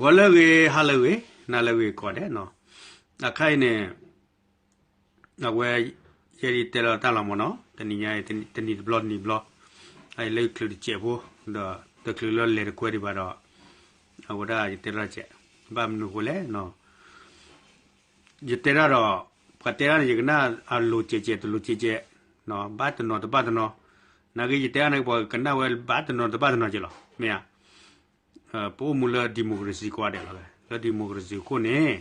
ဂီၤလၢအဂ့ၤ ဟါလၢအဂ့ၤ နၤလၢအဂ့ၤကိးဂၤဒဲးနီၤ, အခါအံၤန့ၣ် အဝဲ ယဲယတဲလီၤတၢ်လီၤမၢ်နီၤ, တနံၤညါအံၤ တနံၤတဘျီတနံၤတဘျီ, အလၢယချုးတစဲးဖိ, ဒီးတချုးလၢလဲၤတကွဲဒံးဘၣ်ဒီး အဝဲဒၣ်ယတဲလီၤတစဲး, ဘၣ်မနုၤအဃိလဲၣ်နီၤ, ယတဲတၢ်ဒီး ပှၤတဲတၢ်န့ၣ် ယကနၣ်အလိၤကဲးကဲးတလိၤကဲးကဲး, ဘၣ်တနီၤတဘၣ်တနီၤ, နာ်က့ယတဲတၢ်န့ၣ် ပှၤကနၣ်ဝဲဘၣ်တနီၤတဘၣ်တနီၤက့ၤလီၤ, မ့ၢ်ဧါ. ပအိၣ်မူလၢ democracy ကိးဂၤဒဲးလီၤ, လၢ democracy အခိၣ်န့ၣ်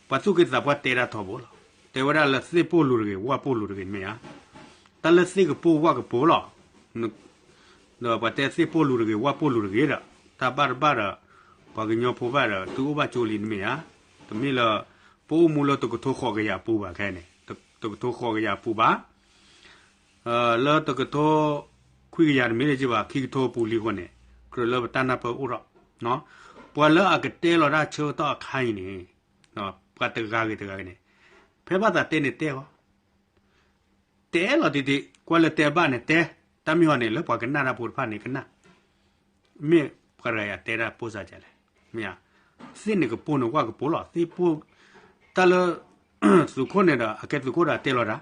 ပှၤသူၣ်က့သးပှၢ်တဲတၢ်ထီဘိလီၤ, တဲဝဲဒၣ်လၢသ့ၣ်ပိၢ်လူၤတဂ့ၤ ဝၣ်ပိၢ်လူၤတဂ့ၤ မ့ၢ်ဧါ, တၢ်လၢသ့ၣ်ကပိၢ်ဝၣ်ကပိၢ်လီၤ, ဒီးပှၤတဲသ့ၣ်ပိၢ်လူၤတဂ့ၤ ဝၣ်ပိၢ်လူၤတဂ့ၤဒီး တၢ်ဘၣ်တဘၣ်ဒီး ပှၤကညီဖိဘၣ်ဒီး သုအိၣ်ဘၣ်ကၠိလံန့ၣ်မ့ၢ်ဧါ, တမ့ၢ်လၢ ပအိၣ်မူလၢတကထိဃိးကယၤအပူၤဘၣ်ခဲအံၤန့ၣ်, တကထိဃိးကယၤအပူၤဘၣ် လၢတကထိခွံကယၤတမ့ၢ်လၢၤဘၣ် ခံကထိအပူၤလံအဃိန့ၣ် ကြၢးလၢပတၢ်နၢ်ပၢၢ်အိၣ်ထီၣ်, ပှၤလၢအကတဲလီၤတၢ်ဆၢကတီၢ်အခါအံၤန့ၣ်, ပှၤတဂၤဂ့ၤတဂၤဂ့ၤန့ၣ်, ဖဲဘၣ်သးတဲန့ၣ်တဲအီၤ, တဲလီၤတံၢ်တံၢ် ကွၢ်လၢတဲဘၣ်န့ၣ်တဲ, တၢ်မ့ၢ်ဟီန့ၣ် လၢပှၤကနၣ်တၢ်ဖိတဖၣ်န့ၣ်ကနၣ်, မ့ၢ်ပှၤတဂၤအံၤတဲတၢ်ပိၢ်စၢ်ကလဲၣ်, မ့ၢ်ဧါ, သ့ၣ်န့ၣ်ကပိၢ်န့ၣ် ဝၣ်ကပိၢ်လီၤ, သ့ၣ်ပိၢ်, တၢ်လၢ သုးခိၣ်န့ၣ်ဒီး အကဲသုးခိၣ်ဒီးတဲလီၤတၢ်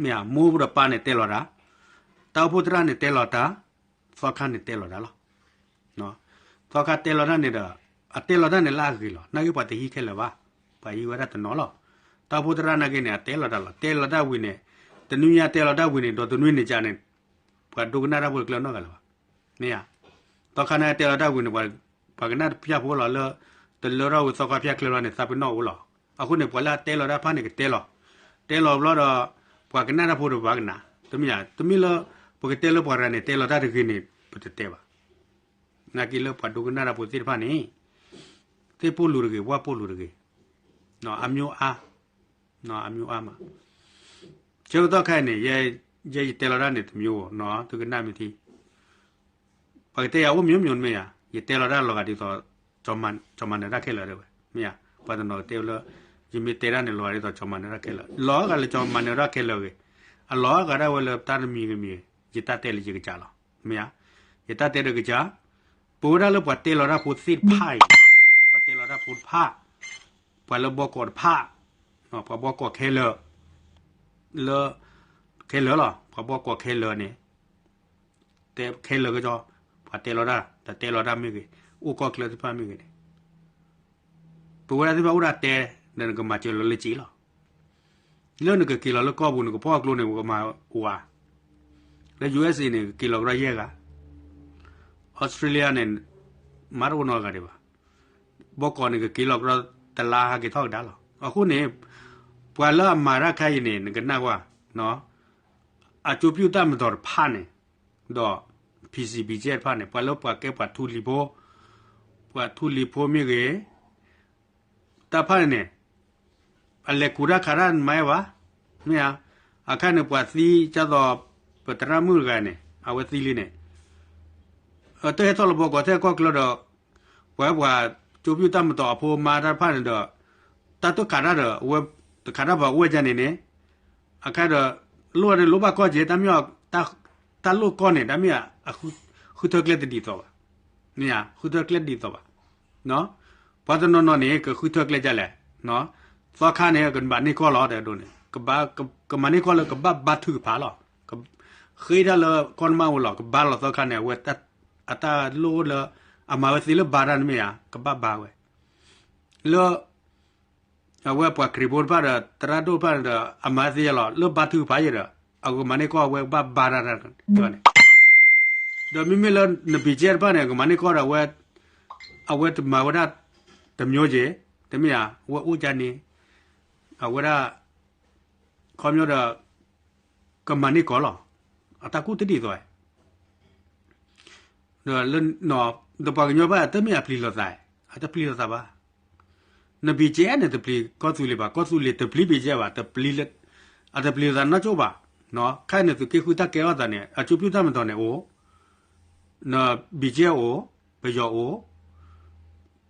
မ့ၢ်ဧါ, မိၢ်ဒီးပၢ်န့ၣ်တဲလီၤတၢ်, တၢ်အိၣ်ဖှိၣ်သရၣ်န့ၣ်တဲလီၤတၢ်, သီခါန့ၣ်တဲလီၤတၢ်လီၤ, သီခါတဲလီၤတၢ်န့ၣ်ဒီး အတဲလီၤတၢ်န့ၣ်လၢအဂ့ၤလီၤ, နာ်က့ပှၤတဟံးခဲလၢာ်ဘၣ်, ပှၤဟံးဝဲဒၣ်တနီၤလီၤ, တၢ်အိၣ်ဖှိၣ်သရၣ်နာ်က့န့ၣ် အတဲလီၤတၢ်လီၤ, တဲလီၤတၢ်ဝံၤန့ၣ်, တနွံညါတဲလီၤတၢ်ဝံၤန့ၣ် ဒီးတနွံန့ၣ်ကန့ၣ်, ပှၤဒိကနၣ်တၢ်ဖိတကျၢၤနီတဂၤလၢၤဘၣ်, မ့ၢ်ဧါ, သီခါန့ၣ်တဲလီၤတၢ်ဝံၤန့ၣ် ပှၤကနၣ်တဖၣ်ဖိလီၤလၢ တလၢထီၣ်ဝံၤသီခါဖၠၣ်ချၢလီၤန့ၣ် သးပ့ၤနီၣ်အိၣ်လီၤ, အဃိန့ၣ် ပှၤလၢအတဲလီၤတၢ်တဖၣ်န့ၣ်ကတဲလီၤ, တဲလီၤဘျီဒီး ပှၤကနၣ်တၢ်ဖိတဘၣ်ကနၣ်, တမ့ၢ်ဧါ, တမ့ၢ်လၢ ပကတဲလၢပှၤတဂၤန့ၣ် တဲလီၤတၢ်တဂ့ၤန့ၣ် ပတတဲဘၣ်, နာ်က့လၢပှၤဒိကနၣ်တၢ်ဖိသ့ၣ်တဖၣ်န့ၣ်, သ့ၣ်ပိၢ်လူၤတဂ့ၤ ဝၣ်ပိၢ်လူၤတဂ့ၤ, အမျိုးအါ, အမျိုးအါမး, ဆၢကတီၢ်ခဲအံၤန့ၣ်, ယဲယတဲလီၤတၢ်န့ၣ် တမျိုးနီၤ သုကနၣ်မ့ၢ်ထံ ပှၤကတဲယၤအိၣ်မ့ၢ်မ့ၢ်မ့ၢ်ဧါ, ယတဲလီၤတၢ်လီၤဂာ်ဒ်သိး ကၠီၤမၤနၢၤတၢ်ခဲလၢာ်ဒၣ်ဝဲ, မ့ၢ်ဧါ, ပှၤတနီၤကတဲဝဲလၢ ယမ့ၢ်တဲတၢ်န့ၣ် လီၤဂာ်ဒ်သိးကၠီၤမၤနၢၤတၢ်ခဲလၢာ်, လီၤဂာ်လၢကၠီၤမၤနၢၤတၢ်ခဲလၢာ်ဂ့ၤ, အလီၤဂာ်ဒၣ်ဝဲလၢတၢ်တမံၤဂ့ၤမံၤဂ့ၤ, ယတၢ်တဲလၢယကစၢ်လီၤ, မ့ၢ်ဧါ, ယတၢ်တဲဒီးကစၢ်, ပဝဲဒၣ်လၢပှၤတဲလီၤတၢ်ဖိသ့ၣ်တဖၣ်အံၤ, ပှၤတဲလီၤတၢ်ဖိတဖၣ်, ပှၤလၢဘီကီးတဖၣ်, ပှၤဘီကီးခဲလၢာ် လၢ ခဲလၢာ်လီၤ, ပှၤဘီကီးခဲလၢာ်န့ၣ်, တဲခဲလၢာ်ကစီ, ပှၤတဲလီၤတၢ် တၢ်တဲလီၤတၢ်မ့ၢ်ဂ့ၤ, အိၣ်ကီၢ်ချၢသ့ၣ်တဖၣ်မ့ၢ်ဂ့ၤန့ၣ်, ပဝဲဒၣ်သ့ၣ်တဖၣ်အိၣ်ဒၣ်တဲ, ဒီးနကမၤစၢၤလီၤလၢစ့လီၤ. လၢနကက့ၤလီၤလၢကီၢ်ပူၤ နကဖီၣ်ကျိန့ၣ် ပကမၤဝၤ, လၢ ယူအ့ၣ်အ့န့ၣ် ကက့ၤလီၤကဒီးယဲၢ်ဂၤ, Australia န့ၣ် မၤတအိၣ်နီတဂၤဒံးဘၣ်. ဘီကီးန့ၣ် ကက့ၤလီၤကဒီးတလါဟဲက့ၤထီၣ်ကဒါလီၤ. အဃိန့ၣ် ပှၤလၢအမၤတၢ်ခဲအံၤန့ၣ် နကနၣ်ကွၢ်, အကၠိပျုၢ်တၢ်မၤတီၤတဖၣ်န့ၣ်, ဒီး ဖံစံးဘံစဲၣ်တဖၣ်န့ၣ် ပှၤလၢပှၤကဲပှၤထူလံၤဖိ, ပှၤထူလံၤဖိမ့ၢ်ဂ့ၤ, တၢ်ဖၣ်န့ၣ်န့ၣ် အလဲၤကူးတၢ်ခးတၢ်မၤဝဲဘၣ်, မ့ၢ်ဧါ. အခါန့ၣ် ပှၤသံဒ်သိး ပသရၣ်မုၣ်တဂၤန့ၣ် အဝဲသံလံန့ၣ်, တဟဲထီၣ်လၢဘီကီးထဲကီၢ်ချၢဒီး ပှၤပှၤကၠိပျုၢ်တၢ်မၤတီၤအဖိမါတၢ်တဖၣ်န့ၣ်ဒီး တၢ်တခးတၢ်ဒီး အဝဲတခးတၢ်ဘၣ်အိၣ်ဝဲဒ်န့ၣ်န့ၣ်, အခါဒီး လိၣ်ဝဲဒၣ်လိၣ်ဘၣ်ကီၢ်က့ၤ တၢ်မ့ၢ်အီၤ တၢ်လိၣ်ကီၢ်န့ၣ် တၢ်မ့ၢ် ဃုထၢကျဲတဒ်သိးဘၣ်, မ့ၢ်ဧါ, ဃုထၢကျဲတဒ်သိးဘၣ်. ပှၤတနီၤနီၤန့ၣ် ကဃုထၢကျဲဒ်လဲၣ်, သီခါန့ၣ် ကမၤန့ၢ်ကီၢ်လီၤ တဲဒိးန့ၣ်, ကမၤန့ၢ်ကီၢ်လၢကဘၣ်ဘါထုကဖၣ်လီၤ. ဃ့တၢ်လၢကီၢ်နမါဝဲလီၤ, ကဘါလီၤသီခါန့ၣ် အဝဲ အတၢ်လိၣ်လၢ အမၤဝဲသ့လၢဘါတၢ်န့ၣ်မ့ၢ်ဧါ, ကဘၣ်ဘါဝဲ လၢ အဝဲပှၤခရံာ်ဖိတဖၣ်ဒီး သရၣ်ဒိၣ်တဖၣ်န့ၣ်ဒီး အမၤသ့လီၤ လၢဘါထုကဖၣ်ယဲဒီး အကမၤန့ၢ်ကီၢ်အဝဲကဘၣ်ဘါတၢ်န့ၣ်, ဒီးမ့မ့ၢ်လၢနဘံၣ်ကဲတဖၣ်န့ၣ် ကမၤန့ၢ်ကီၢ်ဒီး အဝဲတမၤဝဲဒၣ် တမျိုးက့ၤ, တမ့ၢ်ဧါ, အဝဲအိၣ်ကန့ၣ်, အဝဲဒၣ် ခီပညီဒီး ကမၤန့ၢ်ကီၢ်လီၤ. အတၢ်ကူၣ်တဒ်သိး ဒီးလၢ ဒီးပှၤကညီဘၣ် တမ့ၢ်အပျံၤလိာ်သး, အတပျံၤလိာ်သးဘၣ်. နဘံၣ်ကဲန့ၣ် တပျံၤကီၢ်သူလ့ၤဘၣ်, ကီၢ်သူလ့ၤတပျံၤဘံၣ်ကဲဘၣ်, အတပျံၤလိာ်သးနီၢ်ကၠိဘၣ်. ခဲအံၤန့ၣ် သုးက့ဃုတၢ်ကဲထီၣ်သးန့ၣ် အကၠိပျုၢ်တၢ်မၤတီၤန့ၣ်အိၣ်, နဘံၣ်ကဲအိၣ်, ပယီၤအိၣ်,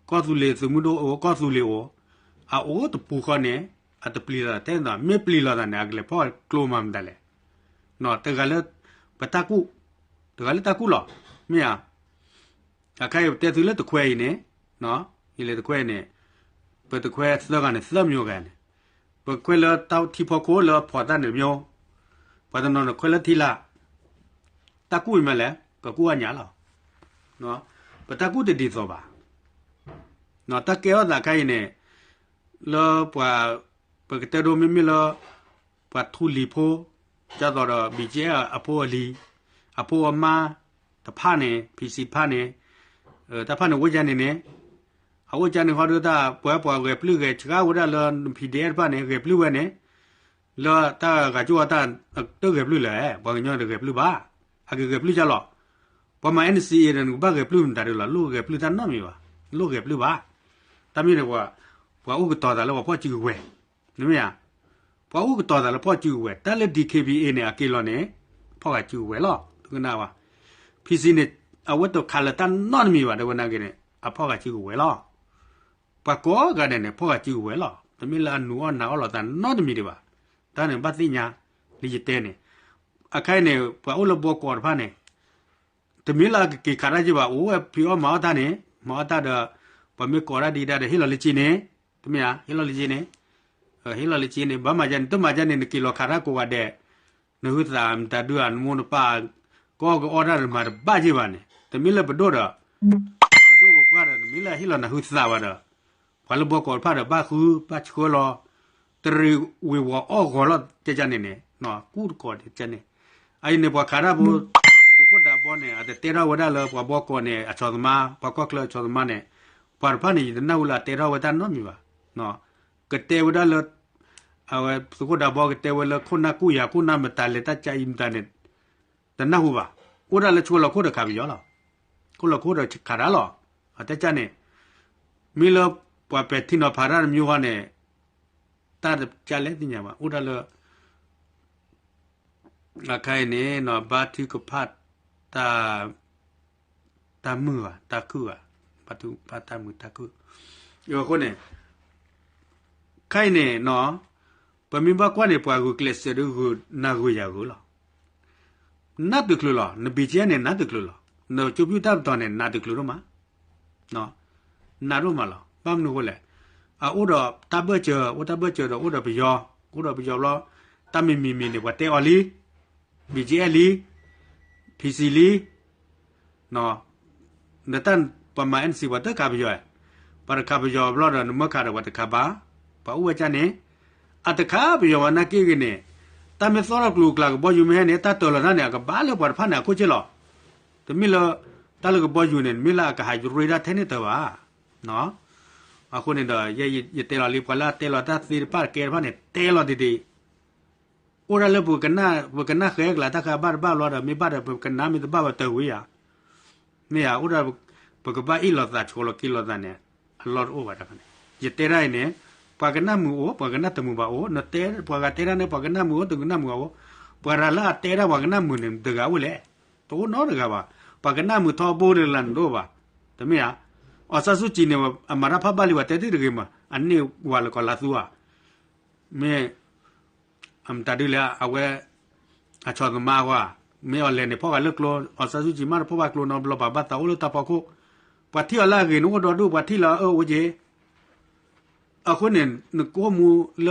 ကီၢ်သူလ့ၤသုးမုၢ်ဒိၣ်အိၣ်, ကီၢ်သူလ့ၤအိၣ်, အအိၣ်တပူၤဃီန့ၣ် အတပျံၤလိာ်သး တဲသိး မ့ၢ်ပျံၤလိာ်သးန့ၣ် အကလဲၤဖီၣ်ကျိမၤမတၤလဲၣ်. တဂၤလၢ ပတၢ်ကူၣ်, တဂၤလၢတၢ်ကူၣ်လီၤ, မ့ၢ်ဧါ. အခါအံၤပတဲသုလၢတခွဲအံၤန့ၣ်, ယလဲၤတခွဲန့ၣ် ပတခွဲသၢဂၤန့ၣ် သၢမျိုးဂၤန့ၣ်, ပခွဲလၢတၢ်ထံဖီခိၣ်လၢဖီၣ်တၢ်န့ၣ်မျိုး, ပှၤတနီၤန့ၣ်ခွဲလၢထံလာ်, တၢ်ကူၣ်အံၤမ့ၢ်လဲၣ် ပကူၣ်အါညါလီၤ. ပတၢ်ကူၣ်တဒ်သိးဘၣ်. တၢ်ကဲထီၣ်သးခါအံၤန့ၣ် လၢပှၤ ပကတဲဒိမ့မ့ၢ်လၢ ပှၤထူလံၤဖိ ဒ်သိးဒီး ဘံၣ်ကၠ့အဖိအလံၤ အဖိအမါတဖၣ်န့ၣ် ဖံစံးတဖၣ်န့ၣ် တၢ်ဖၣ်န့ၣ်အိၣ်ကၠါန့ၣ်န့ၣ်, အအိၣ်ကၠါန့ၣ်ဃီဒီးတၢ် ပှၤပှၤဂဲၤပျုၢ်ဂဲၤဆှါဝဲဒၣ်လၢ ဖံဒဲတဖၣ်န့ၣ် ဂဲၤပျုၢ်ဝဲန့ၣ် လၢတၢ်ဂၤကၠိအတၢ်တဂဲၤပျုၢ်လၢၤ, ပှၤကညီတဂဲၤပျုၢ်ဘၣ်, အကဂဲၤပျုၢ်ကၠါလီၤ. ပှၤမၤ NCA ဒီး နကဘၣ်ဂဲၤပျုၢ်မတၤဒုလီၤ, လိၣ်ဂဲၤပျုၢ်တၢ်နီတမံၤဘၣ်, လိၣ်ဂဲၤပျုၢ်ဘၣ်. တၢ်မ့ၢ်န့ၣ် ပှၤအိၣ်ကတီၤသးလၢပှၤဖီၣ်စုကဝဲၤ, နမ့ၢ်ဧါ, ပှၤအိၣ်ကတီၤသးလၢဖီၣ်စုကဝဲၤ, တၢ်လၢ DKBA န့ၣ် အက့ၤလီၤန့ၣ် ဖီၣ်ဃာ်စုကဝဲၤလီၤ, တကနၣ်ဘၣ်. ဖံစံးန့ၣ် အဝဲတခးလၢၤတၢ်နီတမံၤဘၣ် တဲဝဲနာ်က့န့ၣ် အဖီၣ်ဃာ်စုကဝဲၤလီၤ. ပှၤကိးဂၤဒဲးန့ၣ် ဖီၣ်ဃာ်စုကဝဲၤလီၤ, တမ့ၢ်လၢအနုာ်အီၣ်နာ်အီၣ်လိာ်သးနီတမံၤဒံးဘၣ်. တၢ်န့ၣ်ဘၣ်သ့ၣ်ညါ လၢယတဲန့ၣ်, အခါအံၤန့ၣ် ပှၤအိၣ်လၢဘီကီးတဖၣ်န့ၣ် တမ့ၢ်လၢအကက့ၤခးတၢ်က့ဘၣ်, အိၣ်ဝဲဖံးအီၣ်မၤအီၣ်တၢ်န့ၣ်, မၤအီၣ်တၢ်ဒီး ပှၤမ့ၢ်ကိးတၢ်ဒံးဒၣ်ဒီး ဟ့ၣ်လီၤလၢက့န့ၣ်, တမ့ၢ်ဧါ, ဟ့ၣ်လီၤလၢက့န့ၣ်, ဟ့ၣ်လီၤလၢက့န့ၣ် ဘၣ်မၤဒ်န့ၣ် တမၤဒ်န့ၣ် နက့ၤလီၤခးတၢ်ကိးဂၤဒဲး, နဟုသးမတၤဒုဧါ နမိၢ်နပၢ် ကအီၣ်ကအီတၢ်ဒီးမၤတဘၣ်က့ဘၣ်န့ၣ်, တမ့ၢ်လၢပဒိၣ်ဒီး ပဒိၣ်ပပှၢ်ဒီး နမ့ၢ်လၢဟ့ၣ်လီၤနဟုသးဘၣ်ဒီး ပှၤလၢဘီကီးတဖၣ်ဒီး ဘၣ်ဃုဘၣ်ဆှၢလီၤ, တရံးဝ့ၤဝီၤအီၣ်ဂီၤလီၤ ကကန့ၣ်န့ၣ်, ကူၣ်တကီးန့ၣ်ကန့ၣ်, အအံၤန့ၣ် ပှၤခးတၢ်ဖိ သုးခိၣ်ဒးဘီန့ၣ် အတတဲထီၣ်ဝဲဒၣ်လၢပှၤဘီကီးန့ၣ် အဆီၣ်သမါ, ပှၤကီၢ်ချၢအဆီၣ်သမါန့ၣ်, ပှၤတဖၣ်န့ၣ် ယတနၢ်ဟူလၢအတဲထီၣ်ဝဲတၢ်နီတမံၤဘၣ်. ကတဲဝဲဒၣ်လၢ အဝဲသုးခိၣ်ဒးဘီကတဲဝဲလၢခိၣ်နၢ်ကူၣ်ယၤ ခိၣ်နၢ်မတၤလဲၤတၢ်ကၢအံၤမတၤန့ၣ် တနၢ်ဟူဘၣ်. အိၣ်ဒၣ်လၢဆိလီၤခိၣ်ဒီးခးပယီၤလီၤ. ခိၣ်လီၤခိၣ်ဒီးခးတၢ်လီၤ. အတဲကၢန့ၣ် မ့ၢ်လၢပှၤပဲာ်ထံနီၤဖးတၢ်တမံၤဃီန့ၣ် တၢ်တကၢလဲၣ်သ့ၣ်ညါဘၣ်. အိၣ်ဒၣ်လၢ အခါအံၤန့ၣ် ဘါထုကဖၣ် တၢ်မုာ်ဘၣ် တၢ်ခုၣ်ဘၣ်, ဘါထုကဖၣ်တၢ်မုာ်တၢ်ခုၣ်. အဃိန့ၣ် ခါအံၤန့ၣ် ပမ့ၢ်ဘၣ်ကွၢ်န့ၣ် ပှၤဂုာ်ကျဲးစၢးဒီးဂုာ်နၤဂုာ်ယၤဂုာ်လီၤ. နးတချုးလီၤ, န ဘံၣ်ကၠ့န့ၣ် နးတချုးလီၤ. နကၠိပၠူၣ်တၢ်ပတီၢ်န့ၣ် နးတချုးဒိၣ်မး, နးဒိၣ်မးလီၤ. ဘၣ်မနုၤအဃိလဲၣ်, အအိၣ်ဒီးတၢ်ဘၢၣ်စၢၤ, အိၣ်တၢ်ဘၢၣ်စၢၤဒီးအိၣ်ဒီးပယီၤ, အိၣ်ဒီးပယီၤဘျီ, တၢ်မံၤမံၤမံၤန့ၣ် ပှၤတဲအီၤလံ, ဘံၣ်ကၠ့လံ, ဖံစံလံ နတၢ်ပှၤမၤ NCA ပှၤတခးပယီၤ, ပှၤတခးပယီၤဘျီဒီး နမၢခးဒီးပှၤတခးဘၣ်, ပှၤအိၣ်ဝဲကၢန့ၣ်, အတခးပယီၤဝဲနာ်က့ဂ့ၤန့ၣ်, တၢ်မ့ၢ်သီၣ်ထီၣ်ကျိၤကျါကဘီယူၤမ့ၢ်ဟဲန့ၣ် တၢ်တၢၤလီၤတၢ်န့ၣ် အကဘၣ်လၢပှၤတဖၣ်န့ၣ်အခိၣ်ဆ့ၣ်လီၤ. တမ့ၢ်လၢ တၢ်လၢကဘီယူၤန့ၣ် မ့ၢ်လၢအကဟးယရ့တၢ်ထဲန့ၣ်တၢၤဘၣ်. အဃိန့ၣ်ဒီး ယတဲလီၤလံ ပှၤလၢအတဲလီၤတၢ်သ့တဖၣ်တကဲတဖၣ်န့ၣ် တဲလီၤတ့ၢ်တ့ၢ် အိၣ်ဒၣ်လၢ ပကနၣ်ဃဲကလၤတၢ်ခါဘၣ်တဘၣ်ဘျီဒီး မ့ၢ်ဘၣ်ဒီး ပကနၣ်မ့ၢ်တဘၣ်ဘၣ်တၢ်ဝံၤဧါ. မ့ၢ်ဧါ အိၣ်ဒၣ် ပကဘၣ်အ့ၣ်လိာ်သး ဆှီလိာ်က့လိာ်သးန့ၣ် အလီၢ်တအိၣ်ဘၣ်တခါန့ၣ်. ယတဲဒၣ်အံၤန့ၣ် ပှၤကနၣ်မုာ်အိၣ် ပှၤကနၣ်တမုာ်ဘၣ်အိၣ်, နတဲပှၤဂၤတဲဒၣ်န့ၣ် ပှၤကနၣ်မုာ်အိၣ် တကနၣ်မုာ်အိၣ်, ပှၤတဂၤလၢအတဲဒၣ်ပှၤကနၣ်မုာ်န့ၣ် တဂၤအိၣ်လဲၣ်. တအိၣ်နီတဂၤဘၣ်. ပှၤကနၣ်မုာ်ထီဘိန့ၣ်လၢနတအိၣ်ဘၣ်. တမ့ၢ်ဧါ. အီစၢ်စူၣ်ကံးန့ၣ် အမၤတၢ်ဖးဘၣ်လံ ပှၤတဲတ့ၢ်တဂ့ၤမး အန့ၢ်ဝၤလၢကီးလါသူဧါ. မ့ၢ် အမတၤဒုလဲၣ် အဝဲ အဆီၣ်သမါအဂီၢ်, မ့ၢ်အီၤလဲၤန့ၣ် ဖီၣ်ဃာ်လၢကျိ, အီစၢ်စူၣ်ကံးမးတဖီၣ်ဘၣ်ကျိနီတဘျီ ပှၤဘၣ်သးအိၣ်လၢတၢ်ဖီခိၣ်, ပှၤထံၣ်အီၤလၢအဂ့ၤန့ၣ် အိၣ်ဒီဒူၣ်, ပှၤထံၣ်လၢအအၢအိၣ်က့ၤ. အဃိန့ၣ် နကအိၣ်မူလၢ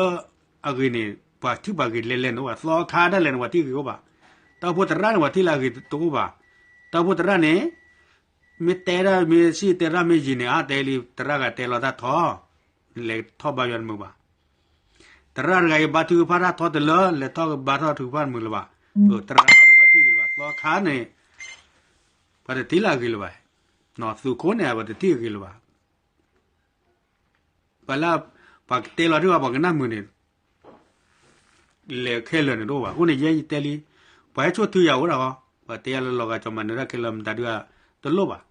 အဂ့ၤန့ၣ် ပှၤထံၣ်ပှၤဂ့ၤလဲၤလဲၤန့ၣ်အိၣ်ဘၣ်, သီခါဒၣ်လဲာ်န့ၣ် ပှၤထံၣ်ဂ့ၤအိၣ်ဘၣ်. တၢ်အိၣ်ဖှိၣ်သရၣ်န့ၣ် ပှၤထံၣ်လၢအဂ့ၤတအိၣ်ဘၣ်. တၢ်အိၣ်ဖှိၣ်သရၣ်န့ၣ် မ့ၢ်တဲဒၣ် မ့ၢ်စံၣ်တဲရၣ်မ့ၢ်ယံာ်န့ၣ် အါတဲလံ သရၣ်ဂၤတဲလီၤတၢ်ထီ, လဲၤထီၣ်ဘါယွၤတမုာ်ဘၣ်. သရၣ်တဂၤအံၤ ဘါထုကဖၣ်တၢ်ထီတလၢ လဲၤထီၣ်ဘါထီၣ်ထုကဖၣ်တမုာ်လၢၤဘၣ်. သရၣ်ဒီးပှၤထံၣ်ဂ့ၤလၢၤဘၣ်. သီခါန့ၣ် ပှၤတထံၣ်လၢအဂ့ၤလၢၤဘၣ်. သုးခိၣ်န့ၣ် ပှၤတထံၣ်အဂ့ၤလၢၤဘၣ်. ပှၤလၢ ပှၤကတဲလီၤဒံးဘၣ် ပှၤကနၣ်မုာ်န့ၣ် လဲၤခဲလၢာ်န့ၣ်တအိၣ်ဘၣ်. အဃိန့ၣ် ယဲယတဲလံ, ပှၤဟဲဆိၣ်ထုယၤအိၣ်ဒၣ်ဃီ, ပှၤတဲယၤလၢလီၤဂာ်ကၠီၤမၤနၢၤတၢ်ခဲလၢာ် မတၤဒုတလိၣ်ဘၣ်.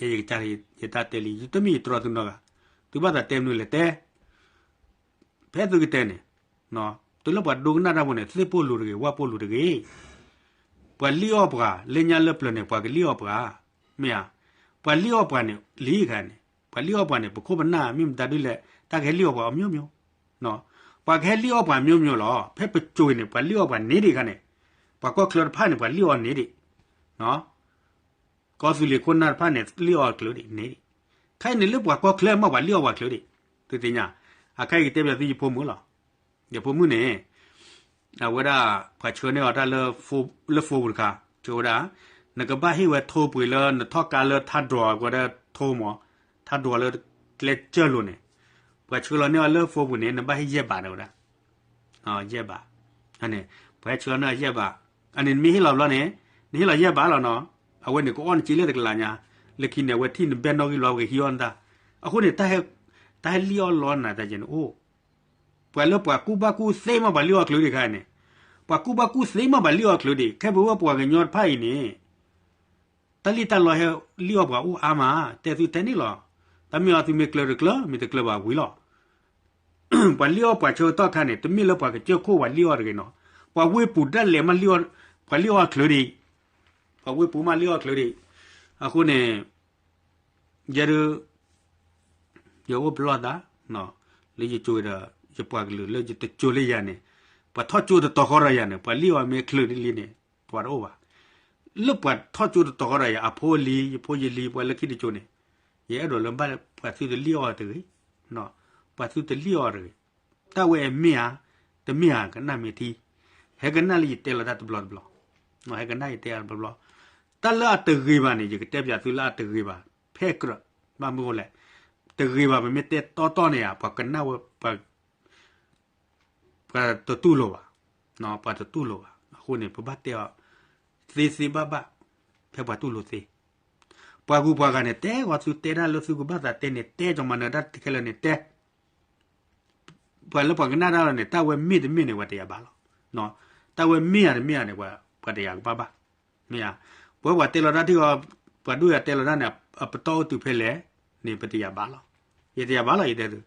ယဲယကစၢ် ယတၢ်တဲလံ, ယတမ့ၢ်ယတြီသုနီတဂၤ, သုဘၣ်သးတဲမနုၤလဲၣ်တဲ ဖဲသုကတဲန့ၣ်, တုၤလၢပှၤဒိကနၣ်တၢ်ဖိန့ၣ် သ့ၣ်ပိၢ်လူၤတဂ့ၤ, ဝၣ်ပိၢ်လူၤတဂ့ၤ. ပှၤလံၣ်အီၣ်ပှၤ လၢညါလၢပျၢၤန့ၣ် ပှၤကလံၣ်အီၣ်ပှၤ, မ့ၢ်ဧါ. ပှၤလံၣ်အီၣ်ပှၤန့ၣ် လံၣ်ခါန့ၣ်, ပှၤလံၣ်အီၣ်ပှၤန့ၣ် ပခိၣ်ပနၢ် မ့ၢ်မတၤဒုလဲၣ် တၢ်ကဟဲလံၣ်အီၣ်ပှၤအီၤ မျိုးမျိုး, ပှၤကဟဲလံၣ်အီၣ်ပှၤ မျိုးမျိုး လီၤ. ဖဲပစိၤန့ၣ် ပှၤလံၣ်အီၣ်ပှၤန့ၢ်ဒံးခါန့ၣ်, ပှၤကီၢ်ချၢတဖၣ်န့ၣ် ပှၤလံၣ်အီၣ်န့ၢ်ဒံး ကီၢ်သူလ့ၤခိၣ်နၢ်တဖၣ်န့ၣ် လံၣ်အီၣ်ကျၢၤဒံးန့ၣ်ဒံး, ခဲအံၤန့ၣ်လၢပှၤကီၢ်ချၢမ့ၢ်ပှၤလံၣ်အီၣ်ပှၤချုးဒံး, သုသ့ၣ်ညါ, အခါအံၤကတဲပၠးသုယဖိမုၣ်လီၤ. ယဖိမုၣ်န့ၣ် အဝဲဒၣ် ပှၤဆှၢန့ၢ်အီၤတၢ်လၢ လၢ phone ပူၤတခါ, ဆှၢဝဲဒၣ်, နကဘၣ်ဟ့ၣ်ဝဲထိပှ့ၤလၢနထီၣ်ကါလၢထါဒြီဝဲဒၣ်ထိမး, ထါဒြီလၢကျဲကၢၢ်လိၤန့ၣ်, ပှၤဆှၢလီၤန့ၢ်အီၤလၢ phone ပူၤန့ၣ် နဘၣ်ဟ့ၣ်ယဲၢ်ဘးဒၣ်ဝဲဒၣ် ယဲၢ်ဘး, အန့ၣ် ပှၤဟဲဆှၢလီၤန့ၢ်အီၤယဲၢ်ဘး, အန့ၣ်နမ့ၢ်ဟ့ၣ်လီၤဘျီန့ၣ်, နဟ့ၣ်လီၤယဲၢ်ဘးလီၤနီၤ, အဝဲန့ၣ်ကအီၣ်နစ့လၢတကလးညါ, လၢခံန့ၣ် အဝဲထံၣ်နဘဲၣ်နီၣ်ဂံၢ်လီၤပကဟံးအီၣ်နတၢ်, အဃိန့ၣ် တၢ်ဟဲလံၣ်အီၣ်လီနၤတၢ်ယဲန့ၣ်အိၣ်, ပှၤလၢပှၤကူၣ်ဘၣ်ကူၣ်သ့မ့ၢ်ပှၤလံၣ်အီၣ်ချုးဒံးခါန့ၣ်, ပှၤကူၣ်ဘၣ်ကူၣ်သ့မ့ၢ်ပှၤလံၣ်အီၣ်ချုးဒံး, ခဲပဝဲပှၤကညီတဖၣ်အံၤန့ၣ် တၢ်လံၣ်တၢ်လီဟဲလံၣ်အီၣ်ပှၤအိၣ်အါမး, တဲသုတဲန့ၣ်လီၤ, တၢ်မ့ၢ်အီသုမ့ၢ်ကျၢၤတကျၢၤ မ့ၢ်တကျၢၤဘၣ်ဝံၤလီၤ. ပှၤလံၣ်အီၣ်ပှၤဆၢကတီၢ်ခါန့ၣ် တမ့ၢ်လၢပှၤကစၢၢ်ခိၣ်ပှၤလံၣ်အီၣ်တဂ့ၤနီၤ, ပှၤဝ့ၢ်ပူၤဒၣ်လဲာ်မးလံၣ်အီၣ်, ပှၤလံၣ်အီၣ်ချုးဒံး, ပှၤဝ့ၢ်ပူၤမးလံၣ်အီၣ်ချုးဒံး, အဃိန့ၣ် ယဲဒၣ် ယအိၣ်ပလီၢ်သး လၢယကၠိဒီး ယပှၤကလုာ်လၢယတကၠိလၢယၤန့ၣ်, ပှၤထီၣ်ကၠိတတီၤဃီဒီးယၤန့ၣ် ပှၤလံၣ်အီၣ်မ့ၢ်ချုးလံန့ၣ် ပှၤတအိၣ်ဘၣ်. လၢပှၤထီၣ်ကၠိတတီၤဃီဒီးယၤ အဖိအလံၤ ယဖိယလံၤ ပှၤလၢခံတကၠိန့ၣ်, ယအဲၣ်ဒိးလၢဘၣ်ပှၤသုတလံၣ်အီၣ်တဂ့ၤ, ပှၤသုတလံၣ်အီၣ်တဂ့ၤ, တၢ်ဝဲအမ့ၢ်ဧါ, တမ့ၢ်ဧါ ကနၣ်မ့ၢ်ထံ, ဟဲကနၣ်လၢယတဲလီၤတၢ်တဘျီတဘျီ, ဟဲကနၣ်ယတဲတဘျီဘျီ, တၢ်လၢအတဂ့ၤဘၣ်န့ၣ် ယကတဲပၠးသုလၢအတဂ့ၤဘၣ်, ဖဲကြၢး, ဘၣ်မနုၤအဃိလဲၣ်, တဂ့ၤဘၣ် ပမ့ၢ်တဲတီတီန့ၣ်ဧါ ပှၤကနၣ်ဝဲ ပှၤတတူၢ်လိာ်ဘၣ်, ပှၤတတူၢ်လိာ်ဘၣ်. အဃိန့ၣ် ပဘၣ်တဲအီၤ သ့သ့ဘၣ်ဘၣ်, ဖဲပှၤတူၢ်လိာ်သ့. ပှၤဂုၤပှၤဂၤန့ၣ် တဲဂီၤသုတဲတၢ်လၢသုကဘၣ်သးတဲန့ၣ် တဲကီၤမၤနၢၤတၢ်ခဲလၢာ်န့ၣ်တဲ ပှၤလၢပှၤကနၣ်တၢ်လီၤန့ၣ် တၢ်ဝဲမ့ၢ်တမ့ၢ်န့ၣ် ပှၤတယာ်ဘၣ်လီၤ. တၢ်ဝဲမ့ၢ်ဧါတမ့ၢ်ဧါန့ၣ် ပှၤတယာ်ကဘၣ်ဘၣ်. မ့ၢ်ဧါ, ပဝဲပှၤတဲလီၤတၢ်ထံၣ်အီၤ, ပှၤဒိၣ်ယၤတဲလီၤတၢ်န့ၣ် အပတီၢ်အိၣ်တုၤဖဲလဲၣ်န့ၣ် ပတယာ်ဘၣ်လီၤ. ယတယာ်ဘၣ်လီၤ ယတဲသု,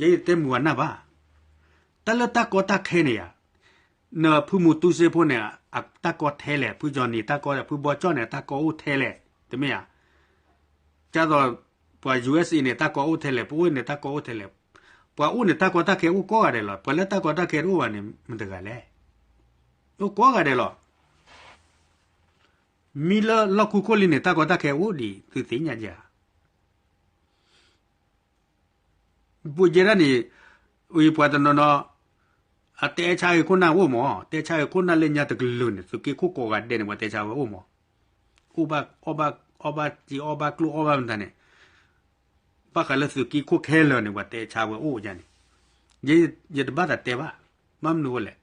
ယဲယတဲမုာ်ဝဲနၢ်ဘၣ်. တၢ်လၢတၢ်ကီတၢ်ခဲန့ၣ်ဧါ, နဖုမူတူစ့ဖိန့ၣ် အတၢ်ကီထဲလဲၣ်, ဖုကၠီနံၤတၢ်ကီ, ဖုဘီကၠီန့ၣ် တၢ်ကီအိၣ်ထဲလဲၣ်, တမ့ၢ်ဧါ. ကသိး ပှၤ ယူအ့ၣ်စ့ န့ၣ် တၢ်ကီအိၣ်ထဲလဲၣ်, ပအိၣ်န့ၣ် တၢ်ကီအိၣ်ထဲလဲၣ်, ပှၤအိၣ်န့ၣ် တၢ်ကီတၢ်ခဲအိၣ်ကိးဂၤဒဲးလီၤ. ပှၤလၢတၢ်ကီတၢ်ခဲတအိၣ်ဘၣ်န့ၣ် မတဂၤလဲၣ်, အိၣ်ကိးဂၤဒဲးလီၤ. မ့ၢ်လၢလီၢ်ခူခိၣ်လံန့ၣ် တၢ်ကီတၢ်ခဲအိၣ်ဒံး သုသ့ၣ်ညါယၤ. ပယဲဒၣ်န့ၣ် ပှၤတနီၤနီၤ အတဲဆါဂ့ၤခိၣ်နၢ်အိၣ်မး, တဲဆါဂ့ၤခိၣ်နၢ်လၢညါတကလုာ်န့ၣ် သုးက့ခိၣ်ကိးဂၤဒဲးန့ၣ် ပှၤတဲဆါဝဲအိၣ်မး, အိၣ်ဘၣ်, အီၣ်ဘၣ်, အီၣ်ဘၣ်စ့အီၣ်ဘၣ်ကျိၣ်အီၣ်ဘၣ်မတၤန့ၣ်, ဘၣ်ဃးလၢသုးက့ခိၣ်ခဲလၢာ်န့ၣ် ပှၤတဲဆါဝဲအိၣ်ယါန့ၣ်, ယ, ယတဘၣ်သးတဲဘၣ်, ဘၣ်မနုၤအဃိလဲၣ်.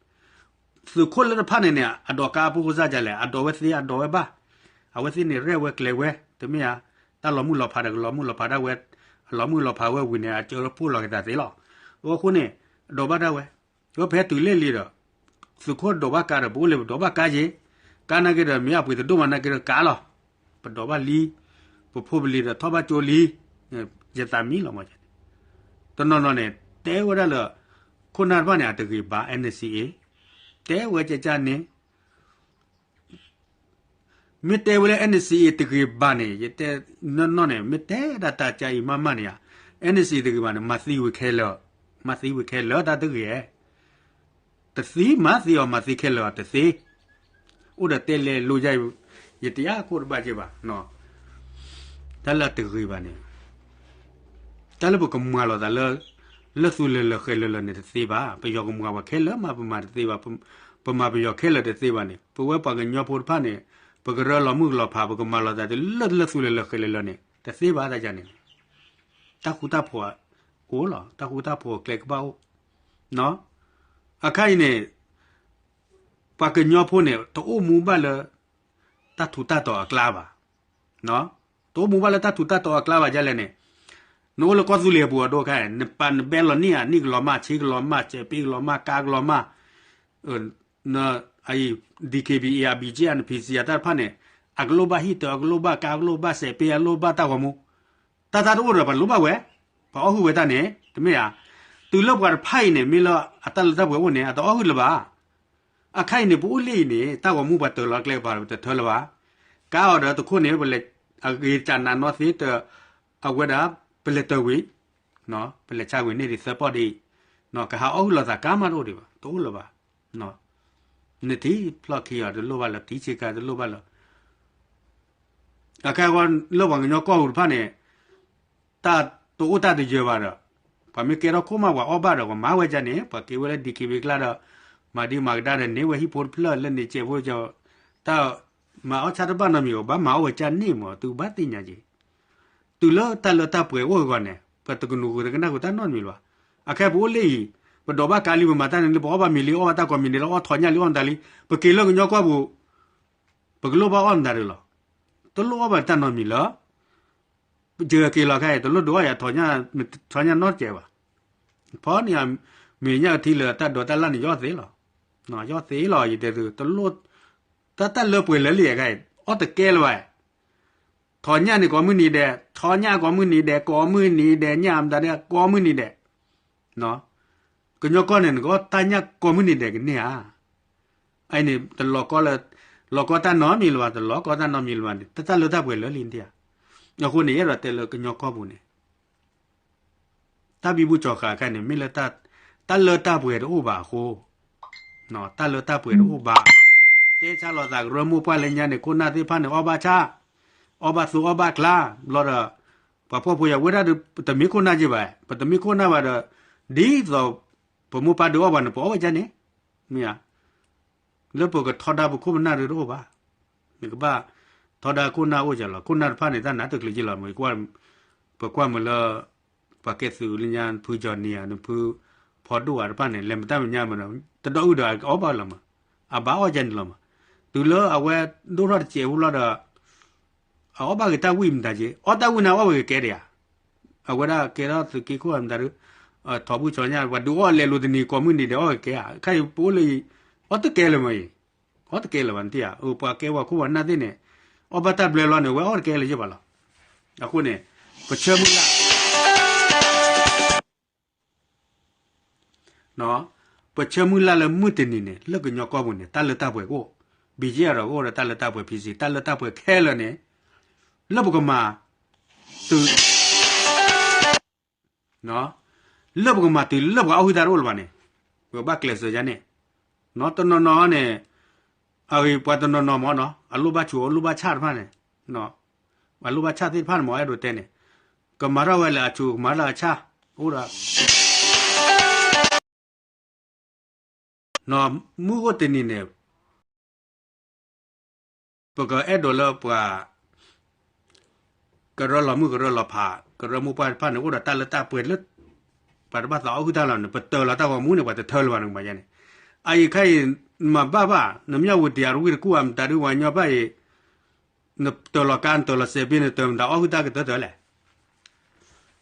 သုးခိၣ်လၢတဖၣ်န့ၣ်န့ၣ် အဒိးကါအဖိကစၢ်ဒ်လဲၣ်, အဒိးဝဲသ့ အဒိးဝဲဘၣ်, အဝဲသ့ၣ်န့ၣ် ရဲၣ်ဝဲကျဲၤဝဲ, တမ့ၢ်ဧါ, တၢ်လီၤမုၢ်လီၤဖးဒီး ကလီၤမုၢ်လီၤဖးဒၣ်ဝဲ, အလီၤမုၢ်လီၤဖးဝဲဝံၤန့ၣ် အကၢဖှိၣ်လီၤက့ၤသးသ့လီၤ. အဃိန့ၣ် အဒိးဘၣ်ဒၣ်ဝဲ, ဝဲဖဲတုၤလၢလံဒီး သုးခိၣ်ဒိးဘၣ်ကါဒီး ပအိၣ်လၢပဒိးဘၣ်ကါယ့ၤ, ကါနာ်က့ဒီး မ့ၢ်အပှ့ၤတဒိၣ်မးနာ်က့ဒီးကါလီၤ, ပဒိးဘၣ်လံ, ပဖိပလံၤဒီးထီၣ်ဘၣ်ကၠိလံ, ယသးမံလီၤမး. တနီၤနီၤန့ၣ် တဲဝဲဒၣ်လၢ ခိၣ်နၢ်တဖၣ်န့ၣ် အတဂ့ၤဘၣ် NCA, တဲဝဲကကန့ၣ် မ့ၢ်တဲဝဲလၢ NCA တဂ့ၤဘၣ်န့ၣ် ယတဲနီၢ်နီၢ်န့ၣ် မ့ၢ်တဲဒၣ်တၢ်ကါအံၤမးမးန့ၣ်ဧါ, NCA တဂ့ၤဘၣ်န့ၣ် မၤသံဝံၤခဲလၢာ်, မၤသံဝံၤခဲလၢာ်တၢ်တဂ့ၤ, တသံမၤသံအီၤ မၤသံခဲလၢာ်အီၤတသ့, အိၣ်ဒီးတဲလဲၤလိယါ, ယတယာ်ခိၣ်တဘၣ်က့ဘၣ်, တၢ်လၢအတဂ့ၤဘၣ်န့ၣ် တၢ်လၢပကမၤလိာ်သးလၢ လၢသူလၢာ်လၢာ်ဃဲၤလၢာ်လၢာ်န့ၣ် တသ့ဘၣ်. ပယီၤကမၤပှၤခဲလၢာ်မး ပမၤတသ့ဘၣ်, ပမၤပယီၤခဲလၢာ်တသ့ဘၣ်န့ၣ် ပဝဲပှၤကညီဖိတဖၣ်န့ၣ် ပကရၢလီၤမုၢ်ကလီၤဖး ပကမၤလိာ်သးလၢလၢသူလၢာ်လၢာ်ဃဲၤလၢာ်လၢာ်န့ၣ် တသ့ဘၣ်တၢ်ယါန့ၣ်, တၢ်ဃူတၢ်ဖိးအိၣ်လီၤ, တၢ်ဃူတၢ်ဖိးကျဲကဘၣ်အိၣ်, အခါအံၤန့ၣ် ပှၤကညီဖိန့ၣ် တအိၣ်မူဘၣ်လၢ တၢ်ထူးတၢ်တီၤအကျါဘၣ်, တအိၣ်မူဘၣ်လၢတၢ်ထူးတၢ်တီၤအကျါဘၣ်ဒ်လဲၣ်န့ၣ်, နအိၣ်လၢကီၢ်သူလ့ၤအပူၤအဒိခါ နပာ်နဘဲလီၤနံၣ်ဧါ နံၣ်ကလီၤမၢ် ဆံကလီၤမၢ် စဲးပ့ကလီၤမၢ် ကါကလီၤမၢ်, န DKBA အ BGF န PC အတၢ်တဖၣ်န့ၣ် အကလိၣ်ဘၣ်ဟံၣ်တၢၤ အကလိၣ်ဘၣ်ကါ အကလိၣ်ဘၣ်စဲးပ့ အကလိၣ်ဘၣ်တၢ်ဂီၤမူ, တၢ်တၢ်တအိၣ်ဒီးပှၤလိၣ်ဘၣ်ဝဲ, ပှၤအီၣ်ဟုၣ်ဝဲတၢ်န့ၣ် တမ့ၢ်ဧါ. တုၤလၢပှၤတဖၣ်အံၤန့ၣ် မ့ၢ်လၢအတၢ်လၢတၢ်ပှဲၤအိၣ်န့ၣ် အတအီၣ်ဟုၣ်လၢၤဘၣ်. အခါအံၤန့ၣ် ပအိၣ်လၢအံၤန့ၣ် တၢ်ဂီၤမူပှၤတၢၤလီၤကျဲကပၤ ပတထၢလၢၤဘၣ်. ကါအီၤဒီးတခိၣ်န့ၣ် ပလဲၤအဂ့ၤကနးနီၢ်သ့တၢ် အဝဲဒၣ် ပလဲၤတၢၤဝံၤ ပလဲၤဆါဝံၤန့ၢ်ဒံးသၢပီၢ်ဒံး ကဟးအီၣ်ဟုၣ်လီၤသးကါမးတအိၣ်ဒံးဘၣ် တအိၣ်လၢၤဘၣ်. နထံၣ်ဖျီၣ်ခံအီၤတလိၣ်ဘၣ်လၢၤ ထံဆ့ကၤတလိၣ်ဘၣ်လၢၤ. အခါဃီလၢပှၤကညီကီၢ်ပူၤတဖၣ်န့ၣ် တၢ်တအိၣ်တၢ်တယၢၤဘၣ်ဒီး ပှၤမ့ၢ်ကဲထီၣ်ခိၣ်မး ပှၤအီၣ်ဘၣ်ဒီး ပှၤမၤဝဲဒ်န့ၣ် ပှၤက့ၤဝဲလၢ ဒီက့ဘ့ကျါဒီး မၤဒံးမၤကဒါဒီး န့ၢ်ဝဲဟံၣ်ဖိတဖျၢၣ်လၢန့ၣ် ကဲးဖိကၠီ တၢ် မၤအီၣ်ဆၣ်တဘၣ်နီတမံၤ ကဘၣ်မၤအီၣ်ဝဲကၢ်န့ၣ်မး သုကဘၣ်သ့ၣ်ညါက့ၤ တုၤလၢတၢ်လၢတၢ်ပှဲၤအိၣ်အဂီၢ်န့ၣ် ပတကနူၤဃုာ်တကနၣ်ဃုာ်တၢ်နီတမံၤလၢၤဘၣ်. အခဲအံၤပအိၣ်လၢအံၤ ပဒိးဘၣ်ကါလံ ပမၤတၢ်န့ၣ်လံ ပအီၣ်ဘၣ်မ့ၤလံ အီၣ်ဘၣ်တၢ်ကိးမံၤဒဲးလၢ အီၣ်ထီၣ်ညၣ်လံ အီၣ်မတၤလံ ပက့ၤလၢကညီကီၢ်ပူၤ ပကလိၣ်ဘၣ်အီၣ်မတၤဒုးလီၤ. တလိၣ်အီၣ်ဘၣ်တၢ်နီတမံၤလၢ ယက့ၤလီၤခဲအံၤ တလိၣ်ဒုးအီၣ်ယၤ ထီၣ်ညၣ်နီတစဲးဘၣ်. ဖီန့ၣ် မ့ၢ်ညၣ်ကထံလၢတၢ်ဒိးတၢ်လၣ်န့ၣ် ယီၢ်သ့လီၤ. ယီၢ်သ့လီၤ ယတဲသု တလိၣ် တၢ် တၢ်လၢပှဲၤလၢလံခဲအံၤ အီၣ်တကဲလၢၤဘၣ်. ထီၣ်ညၣ်န့ၣ်ကိးမုၢ်နံၤဒဲး ထီၣ်ညၣ်ကိးမုၢ်နံၤဒဲး ကိးမုၢ်နံၤဒဲး ညၣ်မတၤဒဲး ကိးမုၢ်နံၤဒဲး ကညီကီၢ်န့ၣ် နကအီၣ်တၢ်ညၣ်ကိးမုၢ်နံၤဒဲးကန့ၢ်ဧါ. အအံၤန့ၣ် တလီၤကီလၢ လီၤကီတၢ်နီတမံၤလၢၤဘၣ် တလီၤကီတၢ်နီတမံၤလၢၤဘၣ်န့ၣ် တၢ် တၢ်လၢတၢ်ပှဲၤလၢလံတယၤ. အဃိန့ၣ် ယအဲၣ်ဒိးတဲလၢကညီကီၢ်ပူၤန့ၣ် တၢ်ဘံဘူကၠီၤဃာ်ခဲအံၤန့ၣ် မ့ၢ်လၢ တၢ်လၢတၢ်ပှဲၤတအိၣ်ဘၣ်အဃိ တၢ်လၢတၢ်ပှဲၤတအိၣ်ဘၣ်. တဲဆါလီၤသးကရၢမိၢ်ပှၢ်လၢညါန့ၣ် ခိၣ်နၢ်သ့ၣ်တဖၣ်န့ၣ် အီၣ်ဘၣ်ဆၣ် အီၣ်ဘၣ်သူအီၣ်ဘၣ်ကျါ ဘျီဒီး ပှၤဖှီၣ်ဖိယာ်ဝဲဒၣ်ဒီး ပတမ့ၢ်ခိၣ်နၢ်က့ဘၣ် ပတမ့ၢ်ခိၣ်နၢ်ဘၣ်ဒီး ဒ်သိး ပမိၢ်ပၢ်ဒုးအီၣ်ဘၣ်န့ၣ် ပအီၣ်ဝဲဒ်န့ၣ် မ့ၢ်ဧါ. လၢပကထီဒါပခိၣ်ပနၢ်ဒုးတအိၣ်ဘၣ်. နကဘၣ်ထီဒါခိၣ်နၢ်အိၣ်ကလီၤ ခိၣ်နၢ်တဖၣ်န့ၣ် တၢ်နးတချုးကလီၤ ပကွၢ်မုာ်လၢ ပှၤကဲသုးလၢညါ နဖုကၠီၤနံၤဧါ နဖုဖီဒိၣ်ဧါတဖၣ်န့ၣ် လဲၤမတၢ်မဲာ်ညါမး တဒီအုၣ်ဒီးအီၣ်ဘၣ်လီၤမး အဘၣ်အီၣ်ကန့ၣ်လီၤမး. တုၤလၢအဝဲဒိၣ်ထီၣ်တစဲးဖိလီၤဒီး အအီၣ်ဘၣ်က့ၤတၢ်ဝံၣ်မတၤက့ အီၣ်တၢ်ဝံၣ်န့ၣ်အီၣ်ဝဲကကဲဒံးဧါ. အဝဲဒၣ်ကဲထီၣ်သုးက့ခိၣ်မတၤဒုး ထီၣ်ဘူၣ်ဆီညၣ် ပှၤဒုးအီၣ်လဲၤလိာ်တနံၤ ကိးမုၢ်နံၤဒဲးအီၣ်ကကဲဧါ. ခဲအံၤပအိၣ်လၢအံၤ အီၣ်တကဲလၢၤမးအံၤ အီၣ်တကဲလၢၤဘၣ်နတံၢ်ဧါ. ပှၤကဲပှၤခိၣ်ပှၤနၢ်သ့ၣ်န့ၣ် အီၣ်ဘၣ်တၢ်ဘျဲလီၤန့ၣ် အဝဲအီၣ်တကဲလၢၤယဲၢ်ဘၣ်လီၤ. အဃိန့ၣ် ပဆၢမုၢ်လၢ် ပဆၢမုၢ်လၢ်လၢမုၢ်တနံၤန့ၣ် လၢကညီကီၢ်ပူၤန့ၣ် တၢ်လၢတၢ်ပှဲၤကအိၣ်, ဘံၣ်က့အဒီးကအိၣ်ဒီး တၢ်လၢတၢ်ပှဲၤ ဖံစံ တၢ်လၢတၢ်ပှဲၤခဲလၢာ်န့ၣ် လၢပကမၤတုၤ လၢပကမၤတုၤလၢပှၤအီၣ်ဟုၣ်တၢ်တအိၣ်လၢၤဘၣ်န့ၣ် ပကဘၣ်ကျဲးစၢးယါန့ၣ်, တနီၤနီၤန့ၣ် အဂ့ၢ်ပှၤတနီၤနီၤမ့ၢ်နီၤ အလိၣ်ဘၣ်ဆူးအလိၣ်ဘၣ်ဆၣ်တဖၣ်န့ၣ်, အလိၣ်ဘၣ်ဆၣ်သ့ၣ်တဖၣ်န့ၣ်မ့ၢ်အဲၣ်ဒိးတဲန့ၣ် ကမၤထီၣ်ဝဲလၢအဆူး ကမၤထီၣ်လၢအဆၣ်, အိၣ်ဒီး မုၢ်အိၣ်တနံၤန့ၣ် ပကအဲၣ်ဒိးလၢပှၤ ကရၢလီၤမုၢ်ကရၢလီၤဖး ကရၢမိၢ်ပှၢ်တဖၣ်န့ၣ် အိၣ်ဒီးတၢ်လၢတၢ်ပှဲၤလၢ ပှၤတဘၣ်သးအီၣ်ဟုၣ်တၢ်လီၤန့ၣ် ပတၢၤလီၤတၢ်ဂီၤမူန့ၣ် ပှၤတထၢလၢၤဘၣ်န့ၣ်မးန့ၣ်, အအံၤခဲအံၤ နမၤဘၣ်ဘၣ် နမ့ၢ်ဝံၤတယၤတဝံၣ်တကူၣ်အမတၤဒုးဝဲညီဘၣ်အံၤ နတၢၤလီၤကါ နတၢၤလီၤစဲးဘ့ နတၢၤမတၤအီၣ်ဟုၣ်တၢ်ကတၢၢ်တၢၢ်လဲၣ်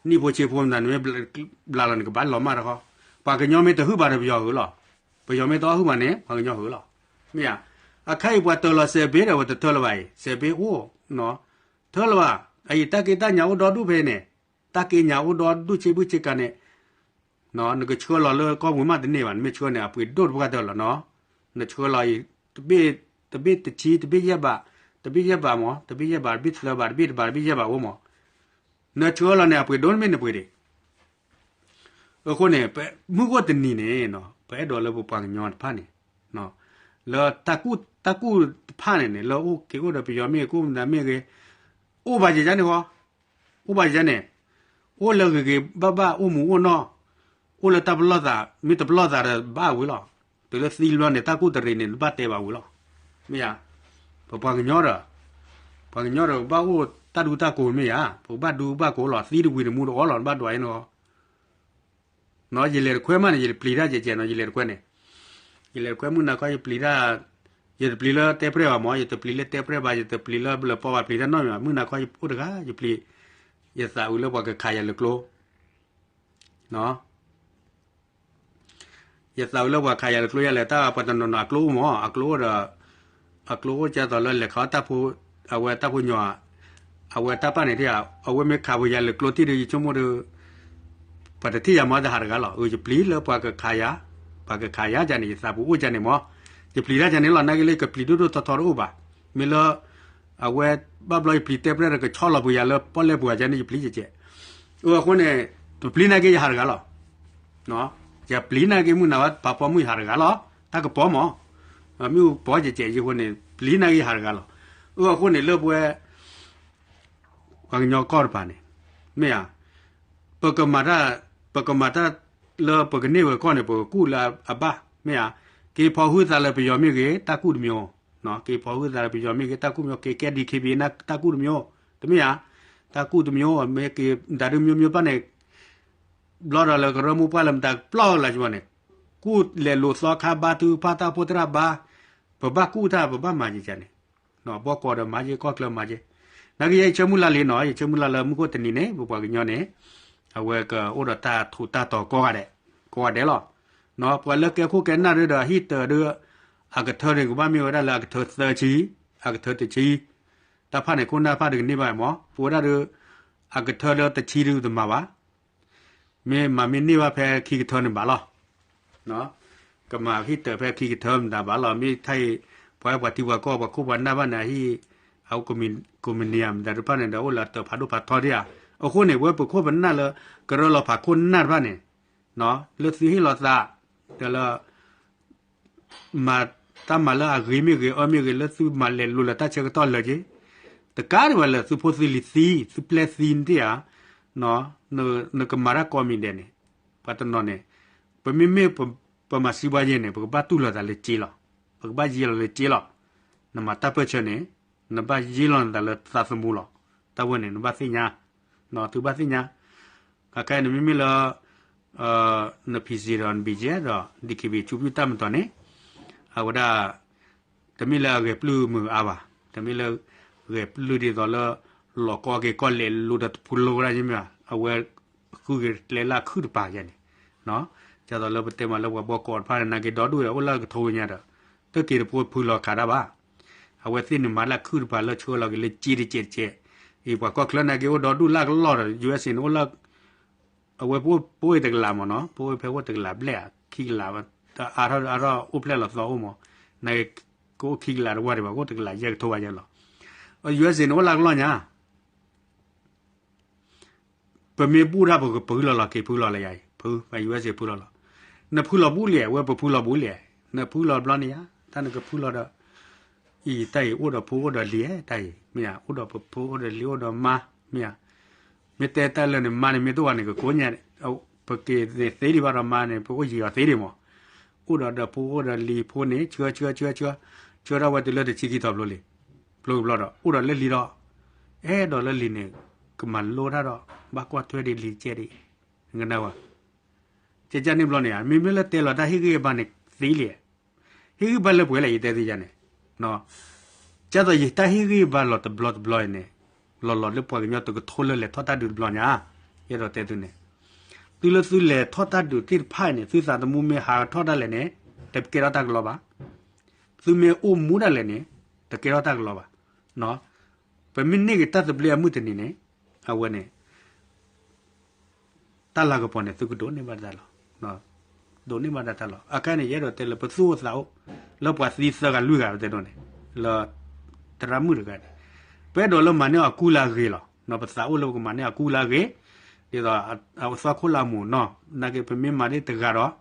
နံၣ်ဖိဆ့ဖိမတၤ နမ့ၢ်ဘျးလီၤန့ၣ် ကဘၣ်လီၤမၢ်တခီ, ပှၤကညီမ့ၢ်တဟုၣ်ဘၣ်ဒီးပယီၤဟုၣ်လီၤ, ပယီၤမ့ၢ်တအီၣ်ဟုၣ်ဘၣ်န့ၣ် ပှၤကညီဟုၣ်လီၤ, မ့ၢ်ဧါ, အခဲအံၤပှၤတၢၤလီၤစဲးဘ့ဒီး ပတထၢလၢၤဘၣ်အံၤ စဲးဘ့အိၣ်, ထၢလၢၤဘၣ်, အအံၤတၢ်က့တၢ်ညါအိၣ်ဒီဒူၣ်ဖဲန့ၣ်, တၢ်က့ညါအိၣ်ဒီဒူၣ်ဆ့ဘုၣ်ဆ့ကၤန့ၣ် နကဆှၢလီၤလၢကီၢ်ပူၤမးတန့ၢ်ဘၣ်, နမ့ၢ်ဆှၢန့ၣ် အပှ့ၤဒိၣ်တပှၢ်တၢၢ်လီၤနီၤ, နဆှၢလီၤအံၤ တဘ့ၣ်တဆံ တဘ့ၣ်ယဲၢ်ဘး, တဘ့ၣ်ယဲၢ်ဘးမး, တဘ့ၣ်ယဲၢ်ဘး တဘ့ၣ်သၢဘး တဘ့ၣ်တဘး တဘ့ၣ်ယဲၢ်ဘးအိၣ်မး, နဆှၢလီၤန့ၣ် အပှ့ၤဒိၣ်နမ့ၢ်နပှ့ၤဒံး အဃိန့ၣ် မုၢ်အိၣ်တနံၤန့ၣ် ပအဲၣ်ဒိးလၢပပှၤကညီတဖၣ်န့ၣ် လၢတၢ်ကူၣ်တဖၣ်န့ၣ်န့ၣ် လၢအိၣ်က့ၤအိၣ်ဒီးပယီၤမ့ၢ်ဂ့ၤ ကအိၣ်မတၤမ့ၢ်ဂ့ၤ အိၣ်ဘၣ်ယဲၢ်န့ၣ်ဃီ, အိၣ်ဘၣ်ယဲၢ်န့ၣ်, အိၣ်လၢဂ့ၤဂ့ၤဘၣ်ဘၣ် အိၣ်မူအိၣ်နီၢ်, အိၣ်လၢတၢ်ပလီၢ်သး မ့ၢ်တပလီၢ်သးဒီးဘၣ်ဝံၤလီၤ, တုၤလၢသံဘျီန့ၣ် တၢ်ကူၣ်တရံးန့ၣ် နဘၣ်တဲဘၣ်ဝံၤလီၤ, မ့ၢ်ဧါ, ပပှၤကညီဒီး ပှၤကညီဒီးဘၣ်အိၣ်တၢ်ဒူတၢ်ကိးမ့ၢ်ဧါ, ပကဘၣ်ဒူဘၣ်ကိးလီၤ, သံတဝံၤတမူတအီလီၤ နဘၣ်ဒွးအံၤန့ၣ်ဃီ ယလဲၤတခွဲမးန့ၣ် ယတပျံၤတၢ်ကဲကဲနီၤ, ယလဲၤတခွဲန့ၣ်, ယလဲၤတခွဲမုၢ်နၤခီယပျံၤတၢ်, ယတပျံၤလၢတဲပရဲၣ်ဘၣ်မး, ယတပျံၤလၢတဲပရဲၣ်ဘၣ်, ယတပျံၤလၢလၢပီဘၣ်, ပျံၤတၢ်နီတမံၤဘၣ်, မုၢ်နၤခီယအိၣ်တဂၤ, ယပျံၤ, ယသးဝံၤလၢပှၤကခးယၤလၢကျိ ယသးဝံၤလၢပှၤခးယၤလၢကျိယၤလဲၣ်, တၢ်ပှၤတနီၤနီၤအကျိအိၣ်မး, အကျိအိၣ်ဒီး, အကျိအိၣ်ကဲသိးလၢလဲၤခးတၢ်ဖိ, အဝဲတၢ်ဖိညီ, အဝဲတၢ်ပၢ်န့ၣ်, အဝဲမ့ၢ်ခးဝဲယၤလၢကျိတံၢ်ဒီး ယဆိကမိၣ်ဒီး, ပှၤတထံၣ်ယၤမးတဟးတဂၤလီၤ, အၢ ယပျံၤလၢပှၤကခးယၤ, ပှၤကခးယၤန့ၣ် ယသးပူၤအိၣ်န့ၣ်မး, ယပျံၤတၢ်န့ၣ်လီၤ, နာ်က့လၢယကပျံၤဒိၣ်ဒိၣ်ထီထီတအိၣ်ဘၣ်, မ့ၢ်လၢ အဝဲဘၣ်ဘျီယပျံၤတဲပရဲၣ်ဒီး ကဆီလီၤပှၤယၤလၢပီၣ်လဲၣ်ပှၤယၤန့ၣ် ယပျံၤကဲကဲ, အဃိန့ၣ်, ပပျံၤနာ်က့ယဟးတဂၤလီၤ ယပျံၤနာ်က့မုၢ်နၤဝဲ ပာ်ဖီမုၢ်ယဟးတဂၤလီၤ, တၢ်ကပီၤမး, မ့ၣ်အူကပီၤကဲကဲအဃိန့ၣ် ပျံၤနာ်က့ယဟးတဂၤလီၤ, အဃိန့ၣ်လၢပဝဲ ပှၤကညီကီၢ်တပၤန့ၣ်, မ့ၢ်ဧါ, ပကမၤတၢ်, ပကမၤတၢ်လၢပကန့ၢ်ဝဲကီၢ်န့ၣ် ပကကူၣ်လၢအဘၣ်, မ့ၢ်ဧါ. က့ၤဖီၣ်ဟုသးလၢပယီၤမ့ၢ်ဂ့ၤ တၢ်ကူၣ်တမျိုး, က့ၤဖီၣ်ဟုသးလၢပယီၤမ့ၢ်ဂ့ၤ တၢ်ကူၣ်တမျိုး, က့ၤကဲ ဒီး ခ့ပံ တၢ်ကူၣ်တမျိုး, တမ့ၢ်ဧါ. တၢ်ကူၣ်တမျိုး မ့ၢ်က့ၤ ဒ်တမံၤမံၤပၣ်န့ၣ် ဘျီဒီးလၢကရၢမိၢ်ပှၢ်လၢမတၤပျီလၢကဘၣ်န့ၣ်, ကူၣ်လဲၤလိာ်သီခါဘါထုကဖၣ်တၢ်အိၣ်ဖှိၣ်သရၣ်ဘါ, ပဘၣ်ကူၣ်တၢ် ပဘၣ်မၤယံၤယၤန့ၣ်, ဘီကီးဒီးမၤယံၤ ကီၢ်ချၢမၤယံၤ, နာ်က့ယဲယဆၢမုၢ်လၢ်လံနီၤ, ယဆၢမုၢ်လၢ်လၢမူခိၣ်တနံၤန့ၣ် ပပှၤကညီန့ၣ် အဝဲကအိၣ်ဒီးတၢ်ထူးတၢ်တီၤကိးဂၤဒဲး, ကိးဂၤဒဲးလီၤ. ပှၤလၢကဲခိၣ်ကဲနၢ်ဒီးဟံၣ်တၢၤဒီး အကထၢန့ၣ် ကဘၣ်မ့ၢ်ဝဲဒၣ်လၢအကထၢသၢဆံ, အကထၢတဆံ, တၢ်ဖၣ်န့ၣ် ခိၣ်နၢ်ဖၣ်တကန့ၢ်ဘၣ်မး, ပဝဲဒၣ်ဒီး အကထၢလၢတဆံဒုတမၤဘၣ်, မ့ၢ်မၤမ့ၢ်န့ၢ်ဘၣ်ဖဲခံကထၢန့ၣ်ဘၣ်လီၤ. ကမၤဟံၣ်တၢၤဖဲခံကထၢမတၤဘၣ်လီၤ. မ့ၢ်ထဲအံၤ ပှၤပှၤထံပှၤကီၢ် ပှၤခိၣ်ပှၤနၢ်ဘၣ်န့ၣ် အဟံၣ် အကိးမံၤန့ၣ်မတၤတဖၣ်န့ၣ်ဒီး အိၣ်လၢအတၢၤဖးဒိၣ်ဖးထီဒံးဧါ. အဃိန့ၣ် ဝဲပခိၣ်ပနၢ်လၢ ကရၢလီၤဖးခိၣ်နၢ်တဖၣ်န့ၣ် လၢသုဟ့ၣ်လီၤသး ဒီးလၢ မၤတၢ်မၤလၢအဂ့ၤမ့ၢ်ဂ့ၤ အၢမ့ၢ်ဂ့ၤ လၢသုမၤလဲၤလိၤလၢတၢ်ဆၢကတီၢ်လၢက့ၤ တကးဒံးဘၣ်လၢသုဖိသံလံၤသံ သုပျဲၢ်သံနတ့ၢ်ဧါ, နကမၤတၢ်ကိးမံၤဒဲးန့ၣ် ပှၤတနီၤန့ၣ် ပမ့မ့ၢ် ပမၤစံးဘှါယဲၢ်န့ၣ် ပကဘၣ်တူၢ်လိာ်သးလၢက့လီၤ. ပကဘၣ်ယ့လီၤလၢက့လီၤ. နမၤတၢ်ပၢၢ်ဆၢန့ၣ် နဘၣ်ယ့လီၤနသးလၢသးသမူလီၤ. တၢ်ဝဲန့ၣ် နဘၣ်သ့ၣ်ညါ, သုဘၣ်သ့ၣ်ညါ ခဲခဲအံၤန့ၣ် မ့မ့ၢ်လၢ န PC ဒီး န BGF ဒီး DKBA ကၠူပျုၢ်တၢ်မတီၤန့ၣ် အဝဲဒၣ် တမ့ၢ်လၢအဂဲၤပျုၢ်မုာ်အါဘၣ်, တမ့ၢ်လၢ ဂဲၤပျုၢ်ဒ်သိးလၢ လီၤကီက့ၤကီၢ်လဲၤလိၤဒီးတဖုလိကဒၣ်ယမ့ၢ်ဘၣ်, အဝဲ ဃုဂ့ၤကျဲလၢအခုၣ်တပၤယဲန့ၣ်, ဒ်သိးလၢပတဲမးလၢပှၤဘီကီးတဖၣ်န့ၣ် နာ်က့ဒီဒူၣ်ဝဲအိၣ်လၢကထိညါဒီး တက့ၤတဖိဖုလီၤခးတၢ်ဘၣ်. အဝဲသ့ၣ်န့ၣ်မၤလၢအခုၣ်တပၤလၢဆှၢလီၤက့ၤလၢက့တကဲးတကဲး, အံၤပှၤကီၢ်ချၢနာ်က့အိၣ်ဒီဒူၣ်လၢကလီၢ်ဒီး USA န့ၣ်အိၣ်လၢ အဝဲပအိၣ်တကလးမ့ၢ်နီၤ, ပအိၣ်ဖဲအိၣ်တကလးဘျဲၣ်ဧါ, ခံကလး, အါထီၣ်အါထီၣ်အိၣ်ဖျဲၣ်လီၤသီအိၣ်မး, နာ်က့ ကအိၣ်ခံကလးတဝၢ်ဒံးဘၣ်, ကအိၣ်တကလးယဲၢ်ကထိဘၣ်ယဲၢ်လီၤ. USA န့ၣ်အိၣ်လၢကလီၢ်ညါ ပမ့ၢ်ဘူၣ်တၢ်ပကဖုလီၤလီၤက့ၤဖုလီၤလၢယၤအံၤ, ဖု, ပှၤ USA ဖုလီၤလီၤ. နဖုလီၤဘူၣ်လံ, ဝဲပဖုလီၤဘူၣ်လံ, နဖုလီၤဘျီန့ၣ်ယါ, တၢ်နကဖုလီၤဒီး အံၤတၢ်အံၤအိၣ်ဒီးဖိအိၣ်ဒီးလံၤ, တၢ်အံၤ မ့ၢ်ဧါ, အိၣ်ဒီးပဖိအိၣ်ဒီးလံၤအိၣ်ဒီးမါ, မ့ၢ်ဧါ. မ့ၢ်တဲတၢ်လၢန့ၣ် မါန့ၣ်မ့ၢ်တအိၣ်ဘၣ်န့ၣ် ကကိးညါ, ပက့ၤန့ၣ်သ့ဒံးဘၣ်ဒီးမါန့ၣ် ပအိၣ်ယံၤအီၤသ့ဒံးမး, အိၣ်ဒီးဒီးဖိအိၣ်ဒီးလံၤဖိန့ၣ် ဆှၢဆှၢဆှၢဆှၢ, ဆှၢထီၣ်ဝဲတုၤလၢတဆံခံထီၣ်ဖျိလံ, ဖျိကဘျီဒီး အိၣ်ဒီးလၢလံၤဒီး အဲၣ်ဒိးလၢလံၤန့ၣ် ကမၤလိတၢ်ဒီး ဘၣ်ကွၢ်ထွဲဒံးလံၤကဲဒံး, ကနၣ်ဝဲ ကကန့ၣ်ဘျီန့ၣ် မ့မ့ၢ်လၢတဲလီၤတၢ်ဟ့ၣ်ဂံၢ်ဘါန့ၣ် သ့လံ, ဟ့ၣ်ဂံၢ်ဘါလၢပှဲၤလဲၣ် ယတဲသုယၤန့ၣ်, ကသိးယတၢ်ဟ့ၣ်ဂံၢ်ဘါလီၤတဘျီတဘျီအံၤန့ၣ် လီၤလီၤလၢပှၤကညီတကထိလၢလဲၤထီၣ်တၢ်ဒုးတဘျီညါ, ယအဲၣ်ဒိးတဲသုန့ၣ်, သုလၢသုလဲၤထီၣ်တၢ်ဒုးသ့ၣ်တဖၣ်အံၤန့ၣ် သုသးသမူမ့ၢ်ဟးထီၣ်ဒၣ်လဲာ်န့ၣ် တကဲထီၣ်တၢ်ကလီဘၣ်, သုမ့ၢ်အိၣ်မူဒၣ်လဲာ်န့ၣ် တကဲထီၣ်တၢ်ကလီဘၣ်. ပမ့ၢ်န့ၢ်က့ၤတၢ်သဘျ့အမုၢ်တနံၤန့ၣ် အဝဲန့ၣ် တၢ်လၤကပီၤန့ၣ် သုကဒိးန့ၢ်ဘၣ်တၢ်လီၤ, ဒိးန့ၢ်ဘၣ်တၢ်လီၤ. အခါန့ၣ် ယအဲၣ်ဒိးတဲလၢပသူၣ်အိၣ်သးအိၣ် လၢပှၤသံသၢဂၤလွံၢ်ဂၤပတဲဒိးန့ၣ် လၢ သရၣ်မုၣ်တဂၤန့ၣ် ပအဲၣ်ဒိးလၢမၤန့ၢ်အီၤကူလၢအဂ့ၤလီၤ. ပသးအိၣ်လၢပကမၤန့ၢ်အီၤကူလၢအဂ့ၤ, ဒ်သိးအသီခိၣ်လၢအမူးနီၢ်, နာ်က့ပမ့ၢ်မၤန့ၢ်တဂၤဒီး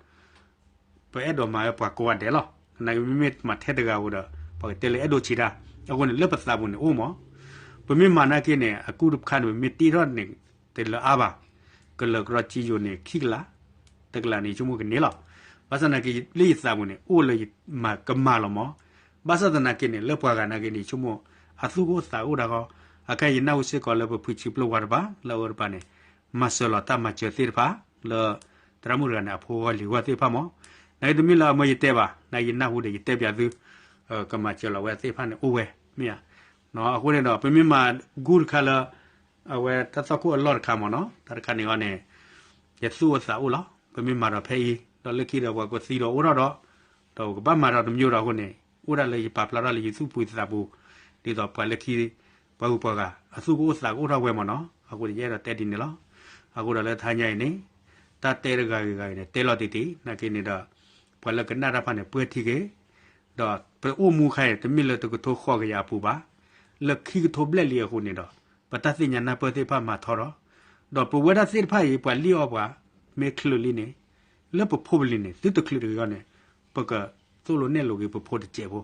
ပအဲၣ်ဒိးမၤဝဲပှၤကိးဂၤဒဲးလီၤ. နာ်က့မ့မ့ၢ်မၤထဲတဂၤဧိၤဒီး ပှၤကတဲလၢအဲၣ်ဒိးဆံးတၢ်, အဃိန့ၣ်လၢပသးပူၤန့ၣ်အိၣ်မး, ပမ့ၢ်မၤနာ်က့န့ၣ် အကူတခါန့ၣ် ပမ့ၢ်တ့ထီၣ်န့ၣ် တလၢအါဘၣ်, ကလၢၤကရီကံယိာ်န့ၣ် ခံကလး, တကလးန့ၣ် ယဆိကမိၣ်ကန့ၢ်လီၤ. ဘၣ်ဆၣ်နာ်က့ လၢယသးပူၤန့ၣ် အိၣ်လၢယမၤကမၣ်လီၤမး, ဘၣ်ဆၣ်သနာ်က့န့ၣ် လၢပှၤဂၤနာ်က့န့ၣ် ယဆိကမိၣ် အသူၣ်ကအိၣ်သးအိၣ်ဒၣ်ဃီ, အခါယနၢ်ဟူစ့ၢ်ကီးလၢပဖုဆံပျိဝါတပၤ လၢအဝဲတပၤန့ၣ် မၤစၢၤလီၤတၢ်မၤစၢၤသ့ၣ်တဖၣ် လၢ သရၣ်မုၣ်တဂၤန့ၣ် အဖိဂီၢ်လံၤဂီၢ်သ့ၣ်တဖၣ်မး, နာ်က့တမ့ၢ်လၢအမၢယတဲဘၣ်, နာ်က့ယနၢ်ဟူဒီးယတဲပၠးသု, ကမၤစၢၤလီၤဝဲသ့ၣ်တဖၣ်န့ၣ်အိၣ်ဝဲ, မ့ၢ်ဧါ. အဃိန့ၣ်ဒီး ပမ့ၢ်မၤဂုၢ်တခါလၢ အဝဲတၢ်သွၣ်ခိၣ်အလီၢ်တခါမးနီၤ, တၢ်တခါန့ၣ်အီၤန့ၣ် ယသူၣ်အိၣ်သးအိၣ်လီၤ. ပမ့ၢ်မၤဒီးဖဲအံၤ ဒီးလၢခံဒီးပှၤကသံဒီးအိၣ်ထီၣ်ဒီး ဒီးကဘၣ်မၤဒီးတမံၤဒီးအဃိန့ၣ် အိၣ်ဒၣ်လၢယပာ်ဖျါထီၣ်လၢယသူၣ်ပူၤသးပူၤ, ဒ်သိးပှၤလၢခံ ပှၤဂုၤပှၤဂၤ အသူၣ်ကအိၣ်သးကအိၣ်ထီၣ်ဝဲမးနီၤ, အဃိန့ၣ် ယအဲၣ်ဒိးတဲဒ်န့ၣ်လီၤ. အဃိဒီးလၢတဟါညါအံၤန့ၣ် တၢ်တဲတဂၤဂ့ၤဂၤဂ့ၤန့ၣ် တဲလီၤတံၢ်တံၢ် နာ်က့န့ၣ်ဒီး ပှၤလၢကနၣ်တၢ်တဖၣ်န့ၣ် ပှဲၤထံက့ၤ ဒီးပအိၣ်မူခါအံၤ တမ့ၢ်လၢတကထိဃိးကယၤအပူၤဘၣ်, လၢခံကထိဘျဲၣ်လံအဃိန့ၣ်ဒီး ပတၢ်သ့ၣ်ညါနၢ်ပၢၢ်သ့ၣ်တဖၣ်မၤထီဒီး, ဒီးပဝဲဒၣ်သ့ၣ်တဖၣ်အံၤ ပှၤလံၣ်အီၣ်ပှၤ မ့ၢ်ချုးလံန့ၣ် လၢပဖိပလံၤန့ၣ် သုတချုးတဂ့ၤအီၤန့ၣ် ပကသိၣ်လိနဲၣ်လိၤက့ၤပဖိတစဲးဖိ,